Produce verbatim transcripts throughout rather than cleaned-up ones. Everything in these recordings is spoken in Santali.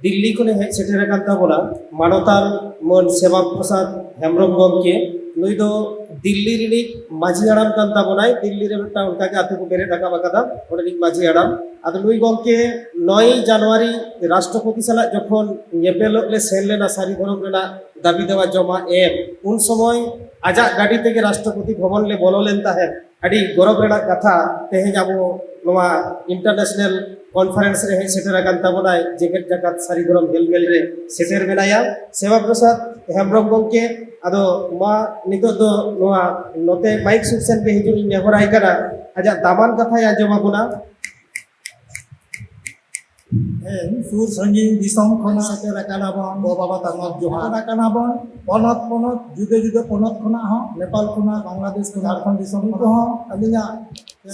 ᱫᱤᱞᱞᱤ ᱠᱷᱚᱱᱮ ᱦᱮᱡ ᱥᱮᱴᱮᱨ ᱟᱠᱟᱱ ᱛᱟᱵᱚᱱᱟ ᱢᱟᱱᱚᱛᱟᱱ ᱢᱟᱹᱱ ᱥᱮᱵᱟ ᱯᱨᱚᱥᱟᱫᱽ ᱦᱮᱢᱵᱨᱚᱢ ᱜᱚᱢᱠᱮ᱾ ᱱᱩᱭ ᱫᱚ ᱫᱤᱞᱞᱤ ᱨᱤᱱᱤᱡ ᱢᱟᱹᱡᱷᱤ ᱦᱟᱲᱟᱢ ᱠᱟᱱ ᱛᱟᱵᱚᱱᱟᱭ᱾ ᱫᱤᱞᱞᱤ ᱨᱮ ᱢᱤᱫᱴᱟᱝ ᱚᱱᱠᱟᱜᱮ ᱟᱹᱛᱩ ᱠᱚ ᱵᱮᱨᱮᱫ ᱨᱟᱠᱟᱵ ᱟᱠᱟᱫᱟ, ᱚᱸᱰᱮᱱᱤᱡ ᱢᱟᱹᱡᱷᱤ ᱦᱟᱲᱟᱢ᱾ ᱟᱫᱚ ᱱᱩᱭ ᱜᱚᱢᱠᱮ ᱱᱚᱭ ᱡᱟᱱᱩᱣᱟᱨᱤ ᱨᱟᱥᱴᱨᱚᱯᱚᱛᱤ ᱥᱟᱞᱟᱜ ᱡᱚᱠᱷᱚᱱ ᱧᱮᱯᱮᱞᱚᱜ ᱞᱮ ᱥᱮᱱ ᱞᱮᱱᱟ ᱥᱟᱹᱨᱤ ᱫᱷᱚᱨᱚᱢ ᱨᱮᱱᱟᱜ ᱫᱟᱹᱵᱤ ᱫᱟᱣᱟ ᱡᱚᱢᱟ ᱮᱢ, ᱩᱱ ᱥᱚᱢᱚᱭ ᱟᱡᱟᱜ ᱜᱟᱹᱰᱤ ᱛᱮᱜᱮ ᱨᱟᱥᱴᱨᱚᱯᱚᱛᱤ ᱵᱷᱚᱵᱚᱱ ᱞᱮ ᱵᱚᱞᱚ ᱞᱮᱱ ᱛᱟᱦᱮᱸᱫ᱾ ᱟᱹᱰᱤ ᱜᱚᱨᱚᱵᱽ ᱨᱮᱱᱟᱜ ᱠᱟᱛᱷᱟ, ᱛᱮᱦᱮᱧ ᱟᱵᱚ ᱱᱚᱣᱟ international conference ᱨᱮ ᱦᱮᱡ ᱥᱮᱴᱮᱨ ᱟᱠᱟᱱ ᱛᱟᱵᱚᱱᱟᱭ ᱡᱮᱜᱮᱛ ᱡᱟᱠᱟᱛ ᱥᱟᱹᱨᱤ ᱫᱷᱚᱨᱚᱢ ᱦᱮᱞᱢᱮᱞ ᱨᱮ ᱥᱮᱴᱮᱨ ᱢᱮᱱᱟᱭᱟ, ᱥᱮᱵᱟ ᱯᱨᱚᱥᱟᱫᱽ ᱦᱮᱢᱵᱨᱚᱢ ᱜᱚᱢᱠᱮ᱾ ᱟᱫᱚ ᱢᱟ ᱱᱤᱛᱚᱜ ᱫᱚ ᱱᱚᱣᱟ ᱱᱚᱛᱮ ᱢᱟᱭᱤᱠ ᱥᱩᱨ ᱥᱮᱱ ᱜᱮ ᱦᱤᱡᱩᱜ ᱤᱧ ᱱᱮᱦᱚᱨᱟᱭ ᱠᱟᱱᱟ, ᱟᱡᱟᱜ ᱫᱟᱢᱟᱱ ᱠᱟᱛᱷᱟᱭ ᱟᱸᱡᱚᱢ ᱟᱵᱚᱱᱟ᱾ ᱦᱮᱸ, ᱥᱩᱨ ᱥᱟᱺᱜᱤᱧ ᱫᱤᱥᱚᱢ ᱠᱷᱚᱱᱟᱜ ᱥᱮᱴᱮᱨ ᱟᱠᱟᱱᱟ ᱵᱚᱱ ᱜᱚ ᱵᱟᱵᱟ ᱛᱟᱠᱚ ᱡᱚᱦᱟᱨ ᱟᱠᱟᱱᱟ ᱵᱚᱱ᱾ ᱯᱚᱱᱚᱛ ᱯᱚᱱᱚᱛ, ᱡᱩᱫᱟᱹ ᱡᱩᱫᱟᱹ ᱯᱚᱱᱚᱛ ᱠᱷᱚᱱᱟᱜ ᱦᱚᱸ, ᱱᱮᱯᱟᱞ ᱠᱷᱚᱱᱟᱜ, ᱵᱟᱝᱞᱟᱫᱮᱥ ᱠᱷᱚᱱᱟᱜ, ᱡᱷᱟᱲᱠᱷᱚᱸᱰ ᱫᱤᱥᱚᱢ ᱠᱷᱚᱱᱟᱜ ᱦᱚᱸ ᱟᱹᱞᱤᱧᱟᱜ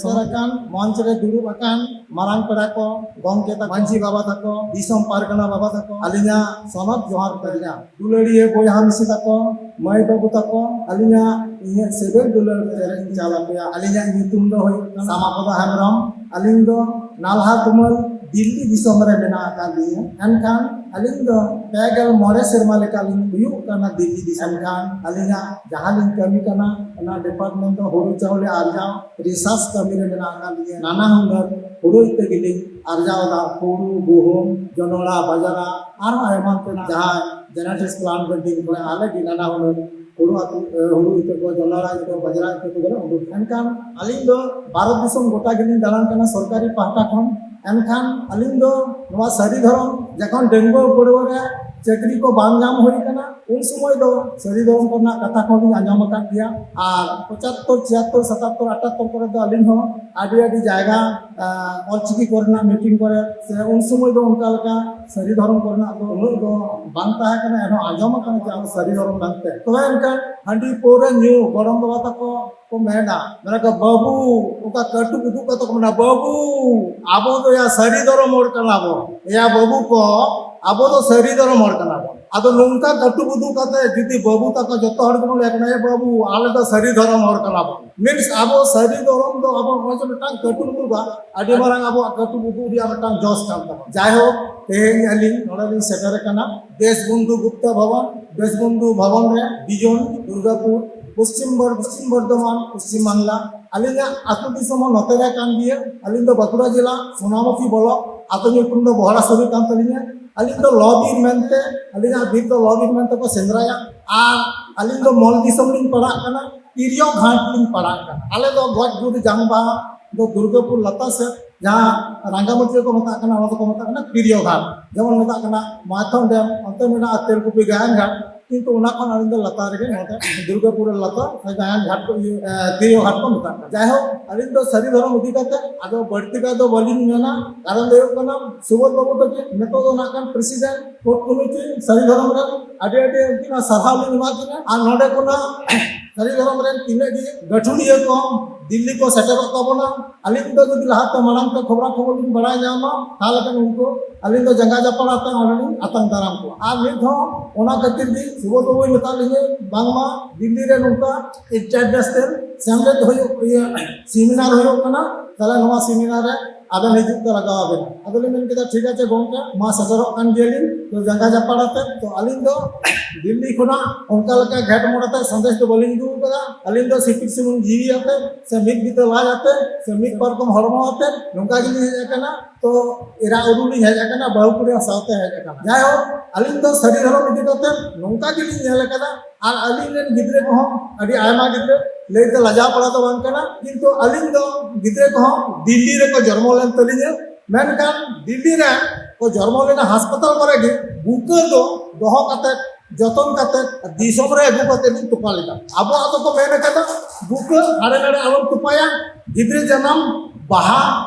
ᱥᱮᱴᱮᱨ ᱟᱠᱟᱱ ᱢᱚᱧᱪ ᱨᱮ ᱫᱩᱲᱩᱵ ᱟᱠᱟᱱ ᱢᱟᱨᱟᱝ ᱯᱮᱲᱟ ᱠᱚ, ᱜᱚᱢᱠᱮ ᱛᱟᱠᱚ, ᱢᱟᱹᱡᱷᱤ ᱵᱟᱵᱟ ᱛᱟᱠᱚ, ᱫᱤᱥᱚᱢ ᱯᱟᱨᱜᱟᱱᱟ ᱵᱟᱵᱟ ᱛᱟᱠᱚ, ᱟᱹᱞᱤᱧᱟᱜ ᱥᱚᱱᱚᱛ ᱡᱚᱦᱟᱨ ᱛᱟᱹᱞᱤᱧᱟ᱾ ᱫᱩᱞᱟᱹᱲᱤᱭᱟᱹ ᱵᱚᱭᱦᱟ ᱢᱤᱥᱤ ᱛᱟᱠᱚ, ᱢᱟᱹᱭ ᱵᱟᱹᱵᱩ ᱛᱟᱠᱚ, ᱟᱹᱞᱤᱧᱟᱜ ᱤᱧᱟᱹᱜ ᱥᱤᱵᱤᱞ ᱫᱩᱞᱟᱹᱲ ᱪᱮᱨᱮᱡ ᱤᱧ ᱪᱟᱞ ᱟᱯᱮᱭᱟ᱾ ᱟᱹᱞᱤᱧᱟᱜ ᱧᱩᱛᱩᱢ ᱫᱚ ᱦᱩᱭᱩᱜ ᱠᱟᱱᱟ ᱥᱟᱢᱟᱯᱚᱫᱟ ᱦᱮᱢᱵᱨᱚᱢ᱾ ᱟᱹᱞᱤᱧ ᱫᱚ ᱱᱟᱞᱦᱟ ᱛᱩᱢᱟᱹᱞ ᱫᱤᱞᱞᱤ ᱫᱤᱥᱚᱢ ᱨᱮ ᱢᱮᱱᱟᱜ ᱟᱠᱟᱫ ᱞᱤᱧᱟ᱾ ᱮᱱᱠᱷᱟᱱ ᱟᱹᱞᱤᱧ ᱫᱚ ᱯᱮ ᱜᱮᱞ ᱢᱚᱬᱮ ᱥᱮᱨᱢᱟ ᱞᱮᱠᱟ ᱞᱤᱧ ᱦᱩᱭᱩᱜ ᱠᱟᱱᱟ ᱫᱤᱞᱞᱤ ᱫᱤᱥᱚᱢ᱾ ᱮᱱᱠᱷᱟᱱ ᱟᱹᱞᱤᱧᱟᱜ ᱡᱟᱦᱟᱸ ᱞᱤᱧ ᱠᱟᱹᱢᱤ ᱠᱟᱱᱟ, ᱚᱱᱟ department ᱫᱚ ᱦᱩᱲᱩ ᱪᱟᱣᱞᱮ ᱟᱨᱡᱟᱣ, research ᱠᱟᱹᱢᱤ ᱨᱮ ᱢᱮᱱᱟᱜ ᱟᱠᱟᱫ ᱞᱤᱧᱟ᱾ ᱱᱟᱱᱟ ᱦᱩᱱᱟᱹᱨ ᱦᱩᱲᱩ ᱤᱛᱟᱹ ᱜᱮᱞᱤᱧ ᱟᱨᱡᱟᱣ ᱮᱫᱟ, ᱦᱩᱲᱩ, ᱜᱩᱦᱩᱢ, ᱡᱚᱱᱚᱲᱟ, ᱵᱟᱡᱽᱨᱟ, ᱟᱨᱦᱚᱸ ᱮᱢᱟᱱ ᱛᱮᱱᱟᱜ ᱡᱟᱦᱟᱸ genetics plant building ᱠᱷᱚᱱ ᱟᱞᱮ ᱜᱮ ᱱᱟᱱᱟ ᱦᱩᱱᱟᱹᱨ ᱦᱩᱲᱩ ᱟᱹᱛᱩ, ᱮ, ᱦᱩᱲᱩ ᱤᱛᱟᱹ ᱠᱚ, ᱡᱚᱱᱚᱲᱟ ᱤᱛᱟᱹ ᱠᱚ, ᱵᱟᱡᱽᱨᱟ ᱤᱛᱟᱹ ᱠᱚ ᱫᱚᱞᱮ ᱩᱰᱩᱠ᱾ ᱮᱱᱠᱷᱟᱱ ᱟᱹᱞᱤᱧ ᱫᱚ ᱵᱷᱟᱨᱚᱛ ᱫᱤᱥᱚᱢ ᱜᱚᱴᱟ ᱜᱮᱞᱤᱧ ᱫᱟᱬᱟᱱ ᱠᱟᱱᱟ ᱥᱚᱨᱠᱟᱨᱤ ᱯᱟᱦᱴᱟ ᱠᱷᱚᱱ᱾ ᱮᱱᱠᱷᱟᱱ ᱟᱹᱞᱤᱧ ᱫᱚ ᱱᱚᱣᱟ ᱥᱟᱹᱨᱤ ᱫᱷᱚᱨᱚᱢ ᱡᱚᱠᱷᱚᱱ ᱰᱟᱺᱜᱩᱣᱟᱹ ᱯᱟᱹᱲᱣᱟᱹ ᱨᱮ ᱪᱟᱹᱠᱨᱤ ᱠᱚ ᱵᱟᱝ ᱧᱟᱢ ᱦᱩᱭ ᱠᱟᱱᱟ, ᱩᱱ ᱥᱚᱢᱚᱭ ᱫᱚ ᱥᱟᱹᱨᱤ ᱫᱷᱚᱨᱚᱢ ᱠᱚᱨᱮᱱᱟᱜ ᱠᱟᱛᱷᱟ ᱠᱚᱦᱚᱸ ᱞᱤᱧ ᱟᱸᱡᱚᱢ ᱟᱠᱟᱫ ᱜᱮᱭᱟ᱾ ᱟᱨ ᱯᱚᱸᱪᱟᱛᱛᱳᱨ, ᱪᱷᱤᱭᱟᱛᱛᱳᱨ, ᱥᱟᱛᱟᱛᱛᱳᱨ, ᱟᱴᱟᱛᱛᱳᱨ ᱠᱚᱨᱮ ᱫᱚ ᱟᱹᱞᱤᱧ ᱦᱚᱸ ᱟᱹᱰᱤ ᱟᱹᱰᱤ ᱡᱟᱭᱜᱟ, ᱟᱸ, ᱚᱞᱪᱤᱠᱤ ᱠᱚᱨᱮᱱᱟᱜ meeting ᱠᱚᱨᱮ ᱥᱮ ᱩᱱ ᱥᱚᱢᱚᱭ ᱫᱚ ᱚᱱᱠᱟ ᱞᱮᱠᱟ ᱥᱟᱹᱨᱤ ᱫᱷᱚᱨᱚᱢ ᱠᱚᱨᱮᱱᱟᱜ ᱫᱚ ᱩᱱᱟᱹᱜ ᱫᱚ ᱵᱟᱝ ᱛᱟᱦᱮᱸ ᱠᱟᱱᱟ, ᱮᱱᱦᱚᱸ ᱟᱸᱡᱚᱢ ᱟᱠᱟᱱᱟ ᱡᱮ ᱟᱵᱚ ᱥᱟᱹᱨᱤ ᱫᱷᱚᱨᱚᱢ ᱢᱮᱱᱛᱮ᱾ ᱛᱚᱵᱮ ᱮᱱᱠᱷᱟᱱ ᱦᱟᱺᱰᱤ ᱯᱟᱹᱣᱨᱟᱹ ᱧᱩ ᱜᱚᱲᱚᱢ ᱵᱟᱵᱟ ᱛᱟᱠᱚ ᱠᱚ ᱢᱮᱱᱟ, ᱢᱮᱱᱟ ᱠᱚ, "ᱵᱟᱹᱵᱩ, ᱚᱱᱠᱟ ᱠᱟᱹᱴᱩᱵ ᱩᱫᱩᱜ ᱠᱟᱛᱮ ᱠᱚ ᱢᱮᱱᱟ, 'ᱵᱟᱹᱵᱩ, ᱟᱵᱚ ᱫᱚ ᱭᱟ ᱥᱟᱹᱨᱤ ᱫᱷᱚᱨᱚᱢ ᱦᱚᱲ ᱠᱟᱱᱟ ᱵᱚ᱾ ᱮᱭᱟ ᱵᱟᱹᱵᱩ ᱠᱚ, ᱟᱵᱚ ᱫᱚ ᱥᱟᱹᱨᱤ ᱫᱷᱚᱨᱚᱢ ᱦᱚᱲ ᱠᱟᱱᱟ ᱵᱚᱱ᱾ ᱟᱫᱚ ᱱᱚᱝᱠᱟ ᱠᱟᱹᱴᱩᱵ ᱩᱫᱩᱜ ᱠᱟᱛᱮ ᱡᱩᱫᱤ ᱵᱟᱹᱵᱩ ᱛᱟᱠᱚ ᱡᱚᱛᱚ ᱦᱚᱲ ᱜᱮᱵᱚᱱ ᱞᱟᱹᱭ ᱠᱟᱱᱟ, "ᱮ ᱵᱟᱹᱵᱩ, ᱟᱞᱮ ᱫᱚ ᱥᱟᱹᱨᱤ ᱫᱷᱚᱨᱚᱢ ᱦᱚᱲ ᱠᱟᱱᱟ ᱵᱚᱱ", means ᱟᱵᱚ ᱥᱟᱹᱨᱤ ᱫᱷᱚᱨᱚᱢ ᱫᱚ ᱟᱵᱚ ᱱᱚᱜᱼᱚᱭ ᱡᱮ ᱢᱤᱫᱴᱟᱝ ᱠᱟᱹᱴᱩᱵ ᱩᱫᱩᱜᱟ, ᱟᱹᱰᱤ ᱢᱟᱨᱟᱝ ᱟᱵᱚᱣᱟᱜ ᱠᱟᱹᱴᱩᱵ ᱩᱫᱩᱜ ᱨᱮᱭᱟᱜ ᱢᱤᱫᱴᱟᱝ ᱡᱚᱥ ᱠᱟᱱ ᱛᱟᱵᱚᱱᱟ᱾ ᱡᱟᱭᱦᱳᱠ, ᱛᱮᱦᱮᱧ ᱟᱹᱞᱤᱧ ᱱᱚᱰᱮ ᱞᱤᱧ ᱥᱮᱴᱮᱨ ᱟᱠᱟᱱᱟ ᱫᱮᱥᱵᱚᱱᱫᱷᱩ ᱜᱩᱯᱛᱟ ᱵᱷᱚᱵᱚᱱ, ᱫᱮᱥᱵᱚᱱᱫᱷᱩ ᱵᱷᱚᱵᱚᱱ ᱨᱮ ᱵᱤᱡᱚᱱ ᱫᱩᱨᱜᱟᱯᱩᱨ, ᱯᱚᱥᱪᱤᱢ ᱵᱚᱨ-, ᱯᱚᱥᱪᱤᱢ ᱵᱚᱨᱫᱷᱚᱢᱟᱱ, ᱯᱚᱥᱪᱤᱢ ᱵᱟᱝᱞᱟ᱾ ᱟᱹᱞᱤᱧᱟᱜ ᱟᱹᱛᱩ ᱫᱤᱥᱚᱢ ᱦᱚᱸ ᱱᱚᱛᱮ ᱨᱮ ᱠᱟᱱ ᱜᱮᱭᱟ᱾ ᱟᱹᱞᱤᱧ ᱫᱚ ᱵᱟᱸᱠᱩᱲᱟ ᱡᱮᱞᱟ, ᱥᱳᱱᱟᱢᱩᱠᱷᱤ ᱵᱞᱚᱠ, ᱟᱹᱛᱩ ᱧᱩᱛᱩᱢ ᱫᱚ ᱵᱚᱦᱲᱟᱥᱩᱨᱤ ᱠᱟᱱ ᱛᱟᱹᱞᱤᱧᱟ᱾ ᱟᱹᱞᱤᱧ ᱫᱚ ᱞᱚ ᱵᱤᱨ ᱢᱮᱱᱛᱮ, ᱟᱹᱞᱤᱧᱟᱜ ᱵᱤᱨ ᱫᱚ ᱞᱚ ᱵᱤᱨ ᱢᱮᱱᱛᱮ ᱠᱚ ᱥᱮᱸᱫᱽᱨᱟᱭᱟ᱾ ᱟᱨ ᱟᱹᱞᱤᱧ ᱫᱚ ᱢᱚᱞ ᱫᱤᱥᱚᱢ ᱞᱤᱧ ᱯᱟᱲᱟᱜ ᱠᱟᱱᱟ, ᱛᱤᱨᱭᱳ ᱜᱷᱟᱴ ᱞᱤᱧ ᱯᱟᱲᱟᱜ ᱠᱟᱱᱟ᱾ ᱟᱞᱮ ᱫᱚ ᱜᱚᱡ ᱜᱩᱨ ᱡᱟᱝ ᱵᱟᱦᱟ ᱫᱚ ᱫᱩᱨᱜᱟᱯᱩᱨ ᱞᱟᱛᱟᱨ ᱥᱮᱫ, ᱡᱟᱦᱟᱸ ᱨᱟᱸᱜᱟᱢᱟᱹᱴᱤᱭᱟᱹ ᱠᱚ ᱢᱮᱛᱟᱜ ᱠᱟᱱᱟ, ᱚᱱᱟ ᱫᱚᱠᱚ ᱢᱮᱛᱟᱜ ᱠᱟᱱᱟ ᱛᱤᱨᱭᱳ ᱜᱷᱟᱴ᱾ ᱡᱮᱢᱚᱱ ᱢᱮᱛᱟᱜ ᱠᱟᱱᱟ ᱢᱟᱭᱛᱷᱚᱱ ᱰᱮᱢ, ᱚᱱᱛᱮ ᱢᱮᱱᱟᱜᱼᱟ ᱛᱮᱞᱠᱩᱯᱤ ᱜᱟᱭᱟᱱ ᱜᱷᱟᱴ, ᱠᱤᱱᱛᱩ ᱚᱱᱟ ᱠᱷᱚᱱ ᱟᱹᱞᱤᱧ ᱫᱚ ᱞᱟᱛᱟᱨ ᱨᱮᱜᱮ ᱱᱚᱰᱮ ᱫᱩᱨᱜᱟᱯᱩᱨ ᱨᱮ ᱞᱟᱛᱟᱨ ᱜᱟᱭᱟᱱ ᱜᱷᱟᱴ ᱠᱚ, ᱤᱭᱟᱹ, ᱮ, ᱛᱤᱨᱭᱳ ᱜᱷᱟᱴ ᱠᱚ ᱢᱮᱛᱟᱜ ᱠᱟᱱᱟ᱾ ᱡᱟᱭᱦᱳᱠ, ᱟᱹᱞᱤᱧ ᱫᱚ ᱥᱟᱹᱨᱤ ᱫᱷᱚᱨᱚᱢ ᱤᱫᱤ ᱠᱟᱛᱮ ᱟᱫᱚ ᱵᱟᱹᱲᱛᱤ ᱠᱟᱭ ᱫᱚ ᱵᱟᱹᱞᱤᱧ ᱢᱮᱱᱟ, ᱠᱟᱨᱚᱱ ᱫᱚ ᱦᱩᱭᱩᱜ ᱠᱟᱱᱟ ᱥᱩᱵᱳᱫᱷ ᱵᱟᱹᱵᱩ ᱛᱟᱹᱠᱤᱱ ᱱᱤᱛᱚᱜ ᱫᱚ ᱱᱟᱜ ᱠᱷᱟᱱ ᱯᱨᱮᱥᱤᱰᱮᱱᱴ ᱠᱳᱴ ᱠᱚᱢᱤᱴᱤ ᱥᱟᱹᱨᱤ ᱫᱷᱚᱨᱚᱢ ᱨᱮᱱ, ᱟᱹᱰᱤ ᱟᱹᱰᱤ ᱩᱱᱠᱤᱱᱟᱜ ᱥᱟᱨᱦᱟᱣ ᱞᱤᱧ ᱮᱢᱟ ᱠᱤᱱᱟ᱾ ᱟᱨ ᱱᱚᱰᱮ ᱠᱷᱚᱱᱟᱜ ᱥᱟᱹᱨᱤ ᱫᱷᱚᱨᱚᱢ ᱨᱮᱱ ᱛᱤᱱᱟᱹᱜ ᱜᱮ ᱜᱟᱹᱴᱷᱩᱲᱤᱭᱟᱹ ᱠᱚ ᱫᱤᱞᱞᱤ ᱠᱚ ᱥᱮᱴᱮᱨᱚᱜ ᱛᱟᱵᱚᱱᱟ, ᱟᱹᱞᱤᱧ ᱫᱚ ᱡᱩᱫᱤ ᱞᱟᱦᱟᱛᱮ ᱢᱟᱲᱟᱝ ᱛᱮ ᱠᱷᱚᱵᱽᱨᱟ ᱠᱷᱚᱵᱚᱨ ᱞᱤᱧ ᱵᱟᱲᱟᱭ ᱧᱟᱢᱟ, ᱛᱟᱦᱚᱞᱮ ᱠᱷᱟᱱ ᱩᱱᱠᱩ ᱟᱹᱞᱤᱧ ᱫᱚ ᱡᱟᱸᱜᱟ ᱡᱟᱯᱟᱲ ᱟᱛᱮ ᱚᱸᱰᱮ ᱞᱤᱧ ᱟᱛᱟᱝ ᱫᱟᱨᱟᱢ ᱠᱚᱣᱟ᱾ ᱟᱨ ᱱᱤᱛ ᱦᱚᱸ ᱚᱱᱟ ᱠᱷᱟᱹᱛᱤᱨ ᱜᱮ ᱥᱩᱵᱳᱫᱷ ᱵᱟᱹᱵᱩᱭ ᱢᱮᱛᱟᱜ ᱞᱤᱧᱟᱹ, ᱵᱟᱝᱢᱟ ᱫᱤᱞᱞᱤ ᱨᱮ ᱱᱚᱝᱠᱟ ᱤᱱᱴᱟᱨᱱᱮᱥᱱᱟᱞ ᱥᱮᱢᱞᱮᱫ ᱦᱩᱭᱩᱜ, ᱤᱭᱟᱹ, ᱥᱮᱢᱤᱱᱟᱨ ᱦᱩᱭᱩᱜ ᱠᱟᱱᱟ, ᱛᱟᱦᱚᱞᱮ ᱱᱚᱣᱟ ᱥᱮᱢᱤᱱᱟᱨ ᱨᱮ ᱟᱵᱮᱱ ᱦᱤᱡᱩᱜ ᱛᱮ ᱞᱟᱜᱟᱣ ᱟᱵᱮᱱᱟ᱾ ᱟᱫᱚ ᱞᱤᱧ ᱢᱮᱱ ᱠᱮᱫᱟ, "ᱴᱷᱤᱠ ᱟᱪᱷᱮ ᱜᱚᱢᱠᱮ, ᱢᱟ ᱥᱮᱴᱮᱨᱚᱜ ᱠᱟᱱ ᱜᱮᱭᱟᱞᱤᱧ᱾" ᱛᱚ ᱡᱟᱸᱜᱟ ᱡᱟᱯᱟᱲ ᱟᱛᱮ, ᱛᱚ ᱟᱹᱞᱤᱧ ᱫᱚ ᱫᱤᱞᱞᱤ ᱠᱷᱚᱱᱟᱜ ᱚᱱᱠᱟ ᱞᱮᱠᱟ ᱜᱷᱮᱴ ᱢᱚᱴ ᱟᱛᱮ ᱥᱟᱸᱫᱮᱥ ᱫᱚ ᱵᱟᱹᱞᱤᱧ ᱟᱹᱜᱩ ᱟᱠᱟᱫᱟ᱾ ᱟᱹᱞᱤᱧ ᱫᱚ ᱥᱤᱯᱤᱨ ᱥᱩᱢᱩᱝ ᱡᱤᱣᱤ ᱟᱛᱮ ᱥᱮ ᱢᱤᱫ ᱵᱤᱛᱟᱹ ᱞᱟᱡ ᱟᱛᱮ ᱥᱮ ᱢᱤᱫ ᱯᱟᱨᱠᱚᱢ ᱦᱚᱲᱢᱚ ᱟᱛᱮ ᱱᱚᱝᱠᱟ ᱜᱮᱞᱤᱧ ᱦᱮᱡ ᱟᱠᱟᱱᱟ᱾ ᱛᱚ ᱮᱨᱟ ᱩᱨᱩ ᱞᱤᱧ ᱦᱮᱡ ᱟᱠᱟᱱᱟ, ᱵᱟᱹᱦᱩ ᱠᱩᱲᱤ ᱥᱟᱶᱛᱮ ᱦᱮᱡ ᱟᱠᱟᱱᱟ᱾ ᱡᱟᱭᱦᱳᱠ, ᱟᱹᱞᱤᱧ ᱫᱚ ᱥᱟᱹᱨᱤ ᱫᱷᱚᱨᱚᱢ ᱤᱫᱤ ᱠᱟᱛᱮ ᱱᱚᱝᱠᱟ ᱜᱮᱞᱤᱧ ᱧᱮᱞ ᱟᱠᱟᱫᱟ᱾ ᱟᱨ ᱟᱹᱞᱤᱧ ᱨᱮᱱ ᱜᱤᱫᱽᱨᱟᱹ ᱠᱚᱦᱚᱸ ᱟᱹᱰᱤ ᱟᱭᱢᱟ ᱜᱤᱫᱽᱨᱟᱹ, ᱞᱟᱹᱭ ᱛᱮ ᱞᱟᱡᱟᱣ ᱯᱟᱲᱟ ᱫᱚ ᱵᱟᱝ ᱠᱟᱱᱟ, ᱠᱤᱱᱛᱩ ᱟᱹᱞᱤᱧ ᱫᱚ ᱜᱤᱫᱽᱨᱟᱹ ᱠᱚᱦᱚᱸ ᱫᱤᱞᱞᱤ ᱨᱮᱠᱚ ᱡᱚᱱᱢᱚ ᱞᱮᱱ ᱛᱟᱹᱞᱤᱧᱟ᱾ ᱢᱮᱱᱠᱷᱟᱱ ᱫᱤᱞᱞᱤ ᱨᱮ ᱠᱚ ᱡᱚᱱᱢᱚ ᱞᱮᱱᱟ ᱦᱟᱥᱯᱟᱛᱟᱞ ᱠᱚᱨᱮ ᱜᱮ, ᱵᱩᱠᱟᱹ ᱫᱚ ᱫᱚᱦᱚ ᱠᱟᱛᱮ, ᱡᱚᱛᱚᱱ ᱠᱟᱛᱮ, ᱫᱤᱥᱚᱢ ᱨᱮ ᱟᱹᱜᱩ ᱠᱟᱛᱮ ᱞᱤᱧ ᱛᱚᱯᱟ ᱞᱮᱫᱟ᱾ ᱟᱵᱚᱣᱟᱜ ᱫᱚᱠᱚ ᱢᱮᱱ ᱟᱠᱟᱫᱟ, ᱵᱩᱠᱟᱹ ᱦᱟᱸᱰᱮ ᱱᱟᱰᱮ ᱟᱞᱚᱢ ᱛᱚᱯᱟᱭᱟ, ᱜᱤᱫᱽᱨᱟᱹ ᱡᱟᱱᱟᱢ ᱵᱟᱦᱟ